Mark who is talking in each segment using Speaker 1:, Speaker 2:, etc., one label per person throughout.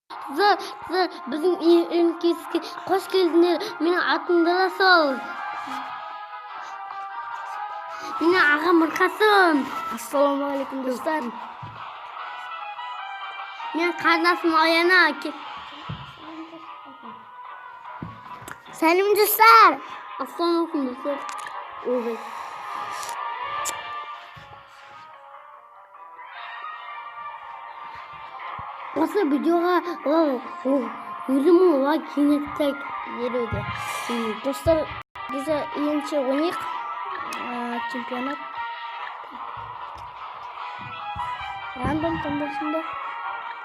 Speaker 1: Қыздар, біздің үйімізге қош келдіңдер. Менің атым Расул. Менің ағам Нұрқасым.
Speaker 2: Ассалаумағалейкум, достар.
Speaker 1: Менің қарындасым Аяна.
Speaker 2: Сәлем, достар.
Speaker 1: Ассалаумағалейкум, достар. Ой. Осы видеоға 50 000 лайк жинатсақ
Speaker 2: Елуде. Достар, біз ендеше ойнайық. Чемпионат. Рандом таңдасында.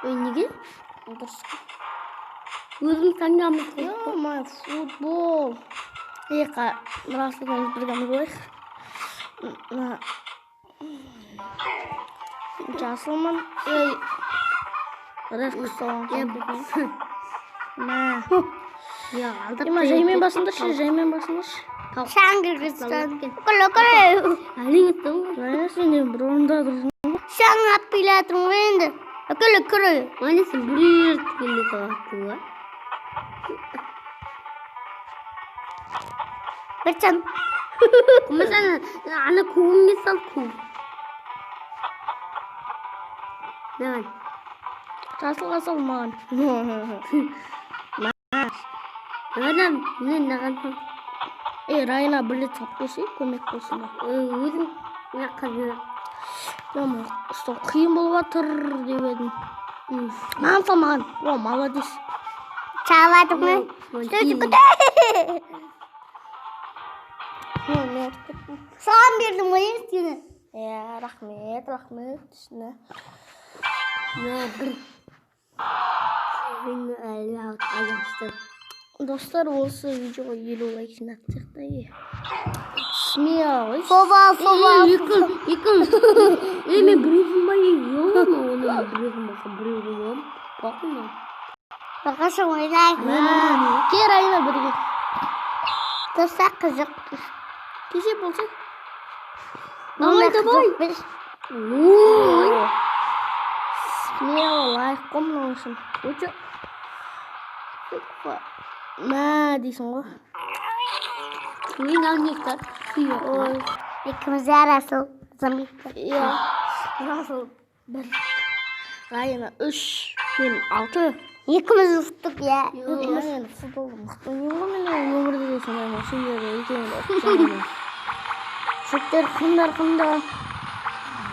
Speaker 1: Ой, неге?
Speaker 2: Дұрыс.
Speaker 1: Өзім таңдамыз.
Speaker 2: Ё-моё, футбол. Ека, Расул бірге болайық. Мына жасылмын. Ей, Расул. Мә.
Speaker 1: Я алдап.
Speaker 2: Ема, жаймен басыңдаршы, жаймен басыңдаршы.
Speaker 1: Шаң кіргізген. Күлі күлі. Әлің ұттың.
Speaker 2: Райна, сен де бір орында тұрсың.
Speaker 1: Шаң алып келе жатырмын ғой енді. Күлі күлі. Сен бір рет келе саласың ғой. Бір шаң. Мысалы, ана көгіңге сал, көк. Давай.
Speaker 2: Жасылға сал маған.
Speaker 1: Адам, мен маған сал.
Speaker 2: Ей, Райна, бір рет салып берсе, көмек болсын ба.
Speaker 1: Өзің мына қызына.
Speaker 2: Ема, ұстау қиын болып жатыр деп едім. Маған сал, маған. О, молодец.
Speaker 1: Салып жатырмын ғой.
Speaker 2: Мен ұтып кеттім.
Speaker 1: Саған бердім ғой сені.
Speaker 2: Иә, рахмет, рахмет. Үстіне.
Speaker 1: Мә, бір. Мен әлі аяқты.
Speaker 2: Достар, осы видеоға 50 лайк жинатсақ та, е. Смело.
Speaker 1: Фобал, фобал. Екі, екі. Е, мен біреуім ба, е, оны мен біреуім болса, біреуім боламын. Похуй маған. Бақашы ойнайық.
Speaker 2: Кел, Райна, бірге.
Speaker 1: Достар, қызық.
Speaker 2: Кеше болса.
Speaker 1: Давай, давай. Ой.
Speaker 2: Смело лайк қой мынау үшін. Өте. Мә дейсің ғой.
Speaker 1: Мен алнектар. Ой. Екіміз де Расул.
Speaker 2: Иә. Расул бір. Райна үш. Мен алты.
Speaker 1: Екіміз ұттық, иә.
Speaker 2: Иә, мен футбол мықты ойнаймын ғой, мен өмірде де сондаймын. Сендер де екеуің де ұтып. Жігіттер, қыңдар, қыңдар.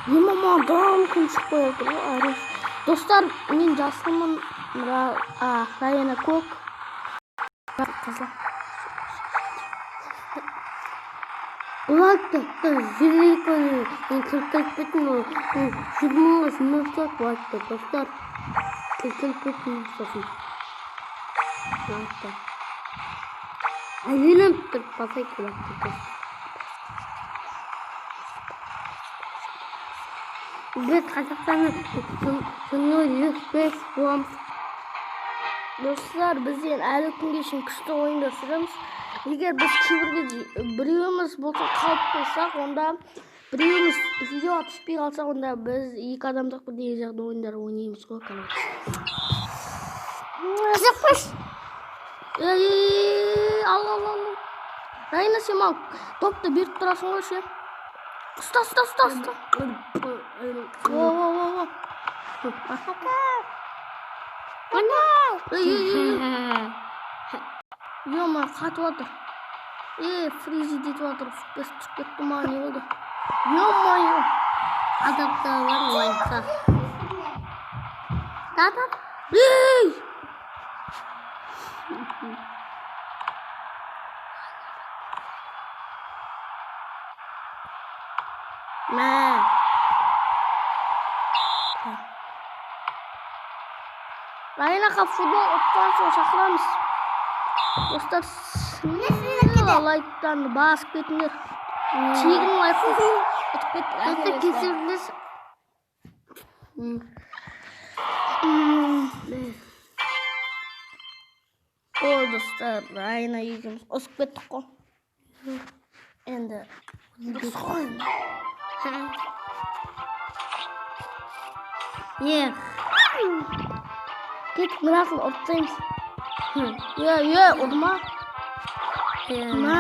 Speaker 2: Ема, маған күн шықпай отыр ғой әрі. Достар, мен жасылмын. Райна көк. Қызыл.
Speaker 1: Лайк 102 мен тіркеліп кеттім ғой. 100 мыңға жинасақ лайкты, достар. Тіркеліп кеттім сосын. Лайкты. Әйелім тұрып басайық лайкты, достар. Біз Қазақстанның соңғы 105 боламыз.
Speaker 2: Достар, бізден әлі күнге шейін күшті ойындар түсіреміз. Егер біз кейбірге біреуіміз болса қалып қойсақ, онда біреуіміз видеоға түспей қалсақ, онда біз екі адамдық бір деген сияқты ойындар ойнаймыз ғой, короче.
Speaker 1: Қызықпыз.
Speaker 2: Ей, ей, ал, ал, ал. Райна, сен маған допты беріп тұрасың ғой ше. Ұста, ұста, ұста, ұста. О, о, о, о. Ей, ей, ей, ей. Ё-моё, қатып жатыр. Ей, фризи етіп жатыр. FPS түсіп кетті ма, не болды? Ё-моё.
Speaker 1: Адамдар бар лайкқа. Да, да.
Speaker 2: Ей! Мә. Райнаға футбол ұтқан соң шақырамыз. Достар, смело лайктан басып кетіңдер. Тегін лайк ұтып кеттік.
Speaker 1: Достар, кешіріңіз.
Speaker 2: О, достар, Райна екеуміз ұтып кеттік қой. Енді дұрыс қой енді.
Speaker 1: Эх.
Speaker 2: Кеттік, мынасын ұрып тастаймыз. Е, е, ұрма. Мә.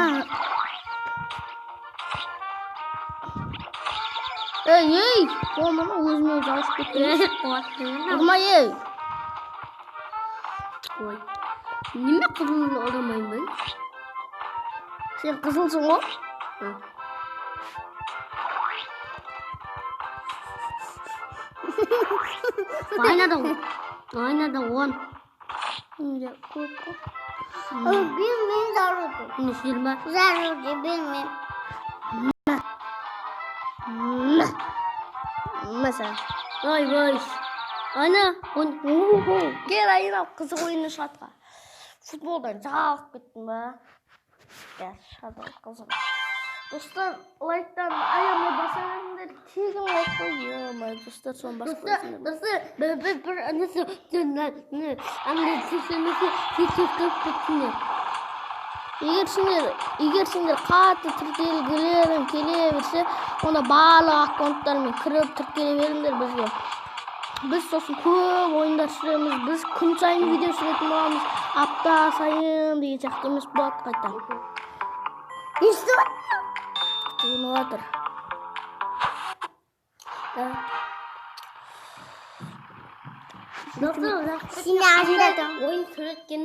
Speaker 2: Ей, ей, болма, өзіме өзі ауысып кеттім. Ұрма, ей.
Speaker 1: Ой. Неме қызыл ұрамаймын?
Speaker 2: Сен қызылсың ғой.
Speaker 1: Айнада, айнада 10.
Speaker 2: Менде көп қой.
Speaker 3: Мен зарудым.
Speaker 1: Не 20.
Speaker 3: Заруды білмеймін.
Speaker 2: Мә. Мәсәлән.
Speaker 1: Ой, ой. Ана, он.
Speaker 2: Кел, Айна, қызық ойын шығады. Футболдан жалығып кеттім ба? Кел, шығады қызық. Достар, лайктан аямай баса беріңдер. Тегін лайк қой. Ё-моё, достар, соны басып
Speaker 1: Достар,
Speaker 2: қойсыңдар.
Speaker 1: достар, бір бір бір анасы, не, андай сексенесі, 840 кетсіңдер.
Speaker 2: Егер сендер қатты тіркелгілерің келе берсе, онда барлық аккаунттармен кіріп тіркеле беріңдер бізге. Біз сосын көп ойындар түсіреміз. Біз күн сайын видео түсіретін боламыз. Апта сайын деген сияқты емес болады қайта.
Speaker 3: Не істеп
Speaker 2: Ойнап жатыр.
Speaker 1: Да. Достар,
Speaker 3: Сені ажыратам.
Speaker 1: ойын суреткен.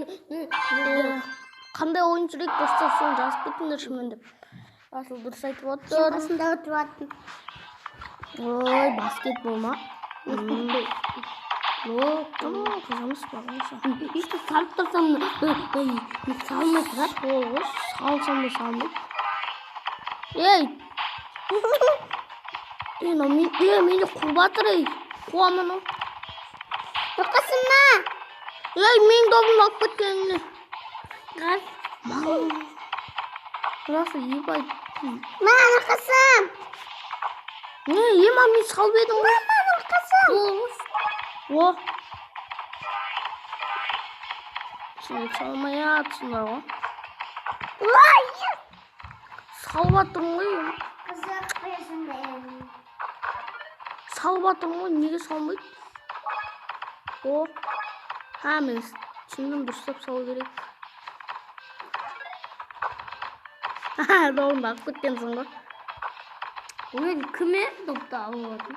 Speaker 2: Қандай ойын түсірейік, достар, соны жазып кетіңдер шынымен деп. Асыл дұрыс айтып отыр.
Speaker 3: Қасында отырып аттым.
Speaker 2: Ой, баскетбол ма?
Speaker 1: О,
Speaker 2: Қызық емес па?
Speaker 1: Işte салып тұрсам, салмай тұрады.
Speaker 2: Сол ғой, салсам да салмайды. Ей! Ей, мынау мен, ей, мені қуып жатыр, ей. Қуамын ау.
Speaker 3: Нұрқасым ма?
Speaker 2: Ей, менің добымды алып кеткеніне.
Speaker 1: Газ.
Speaker 2: Расы, ебать.
Speaker 3: Ма, Нұрқасым.
Speaker 2: Не, ема, мен салып едім ғой.
Speaker 3: Ма, Нұрқасым.
Speaker 2: О. Сен салмай жатсыңдар ғой.
Speaker 3: Ой!
Speaker 2: Салып жатырмын ғой.
Speaker 3: Қызық қойсын.
Speaker 2: Салып жатырмын ғой, неге салмайды? О. Ha, мен түсіндім, дұрыстап салу керек. Ха, добымды алып кеткенсің ғой.
Speaker 1: Мен кім е допты алып алдым?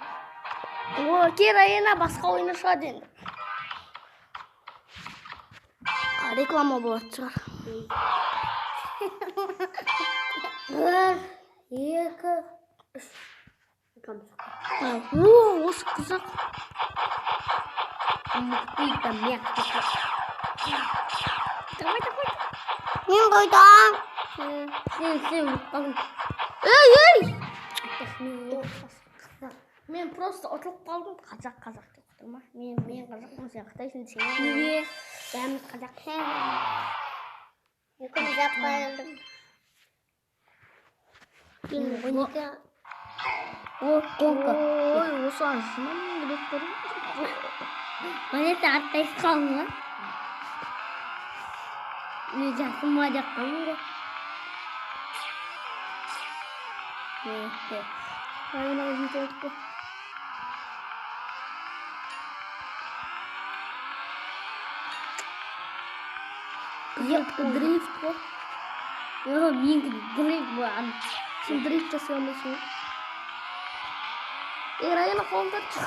Speaker 2: О, кел, Айна, басқа ойын шығады енді. А, реклама болатын шығар.
Speaker 1: 1, 2, 3. Реклама шықты.
Speaker 2: О, осы қызық.
Speaker 1: Мықты мягкий. Давай, давай.
Speaker 3: Мен қойдым.
Speaker 1: Сен ұтқаның.
Speaker 2: Ей, ей!
Speaker 1: Мен
Speaker 2: Мен просто ұтылып қалдым. Қазақ, қазақ деп отырма. Мен қазақпын, сен қытайсың, сен.
Speaker 1: Неге? Бәріміз қазақ.
Speaker 3: Екіміз ақ қойдым.
Speaker 1: 12. О, гонка.
Speaker 2: Ой, осыған жыным керек тұр.
Speaker 1: Монета арттай қалдың ғой. Мен жасыма жаққанмын ғой.
Speaker 2: Айнаға жетіп алдық қой. Қызылдікі дрифт қой.
Speaker 1: О, менікі дрифт болған.
Speaker 2: Сен дрифт жасай алмайсың ғой. Ей, Райана, қолын тартшы.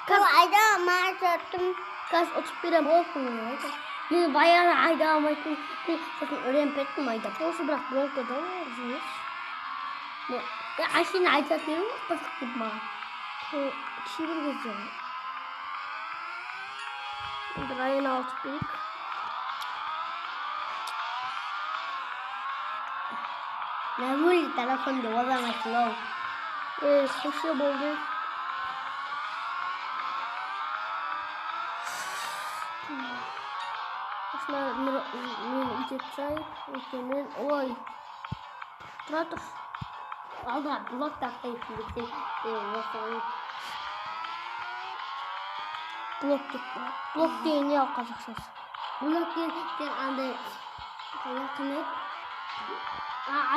Speaker 3: Бұл айда маған.
Speaker 2: Қазір ұтып беремін.
Speaker 1: Мен баяғы айда алмайтын, сосын үйреніп кеттім айдап.
Speaker 2: Осы бірақ гонка да қызық емес.
Speaker 1: Әшейін айтатын едім ғой, қызық деп маған.
Speaker 2: Сол кейбір кезде ғой. Енді Райанаға ұтып берейік.
Speaker 1: Нормально телефонды орамайсың ау.
Speaker 2: Ей, қойшы, болды. Осылай мені итеріп тастайық. Өйткені мен, ой. Тұра тұр.
Speaker 1: Алдыға блок тастайсың десең, сен осы ойын.
Speaker 2: Блок деп. Блок деген не ал қазақшасы?
Speaker 1: Блок деген сен андай қалай қандай?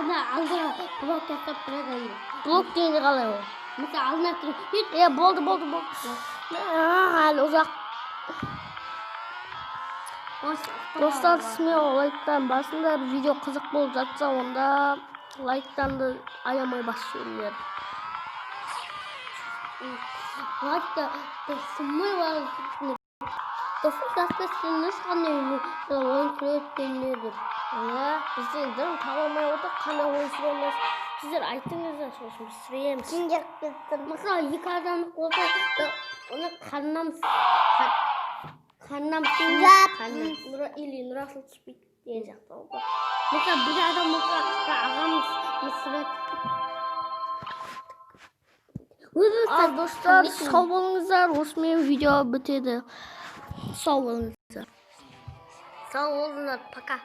Speaker 1: Ана алдыға блок тастап тұрады андай.
Speaker 2: Блок деген не қалай ол?
Speaker 1: Мысалы, алдына тұрып,
Speaker 2: Е, болды, болды, болды. Әлі ұзақ. Достар, смело лайктан басыңдар. Видео қызық болып жатса, онда лайктанды аямай басып жіберіңдер.
Speaker 1: Лайкта смело. Достар, ешқандай ойын сүреттеңдер.
Speaker 2: Иә, бізден дым таба алмай отыр, қандай ойын сүреміз? Сіздер айтыңыздар, сосын біз сүреміз.
Speaker 3: Сендер кеттім.
Speaker 1: Мысалы, екі адамдық болса, оны қарнам қарнам.
Speaker 3: Жап.
Speaker 2: Нұра или Нұрасыл түспейді деген сияқты ғой.
Speaker 1: Мысалы, бір адам болса, ағамыз сүрет.
Speaker 2: Ал, достар, сау болыңыздар. Осымен видео бітеді. Сау болыңыздар.
Speaker 1: Сау болыңыздар, пока.